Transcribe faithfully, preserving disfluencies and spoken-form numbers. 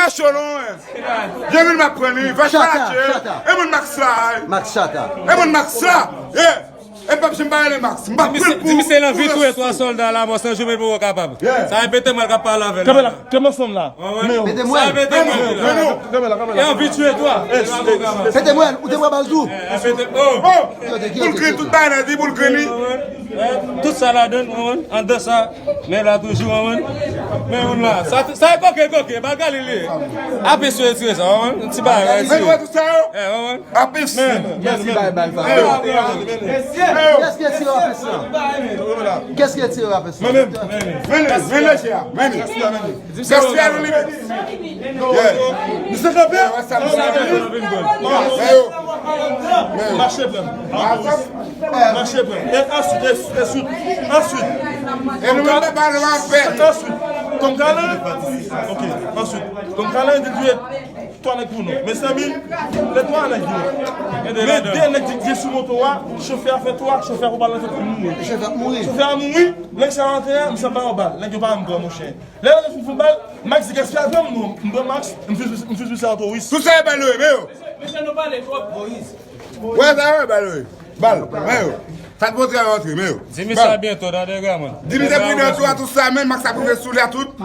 Cholon, eh. Jan vin m ap pran li, va chata, chata. E moun Max la, eh. Max chata. E moun Max la, eh. E pap janm pa rele Max. M pa pran pou. Di misye l anvi touye twa sòlda la, mò san jou men poko kapab. Sa e Pete Mwèl k ap pale avè l la. Kanpe la, kanpe ansanm la. Pete Mwèl. Sa e Pete Mwèl la. Kanpe la, kanpe la. E anvi touye twa. Pete Mwèl, ou te pran bal tou. Pou l kren tout bagay nan di, pou l kren li. Tout sa ladan, ou konprann? Anndan sa, men la toujou, ou konprann? Men moun la. Sa, sa e koke, koke, bagay li ye. Apes yo retire sa, ou konprann? Ti bagay, retire. Men nou wè tout sa yo? Eh, ou konprann? Apes. Men, men, men. Kiyès ki retire apes la? Kiyès ki retire apes la? Men, men. Men, men, men, men. Gaspiya nou limit. Yeah. Misye kanpe. Mache pran. Mache pran. E answit, e, e swit. Answit. E nou menm pa nou ap fè. Answit. Kòm kalan. Ok, answit. Kòm kalan, di l touye twa nèg pou nou. Mezanmi, lè twa nèg yo. Men de nèg ki te sou moto a, chofè a fè twa, chofè a pou pale pou mouri. Chofè a mouri. Chofè a mouri, nèg sa rantre a, m sanba yon bal. Nèg yo pa yon gran monchè. Lè yo fin fè bal, Max di gaspiya pran m non. M pran Max, m fin, m fin sou sa touris. Tout sa e bal yo ye, men yo. Mesye, nou pale twòp. Wè sa yo, bal yo ye. Bal, men yo. Sa t montre a rantre, men yo. Di misye a byento, tande, granmoun. Di misye pridan tou a, tout sa, men Max ap rive sou li a tout.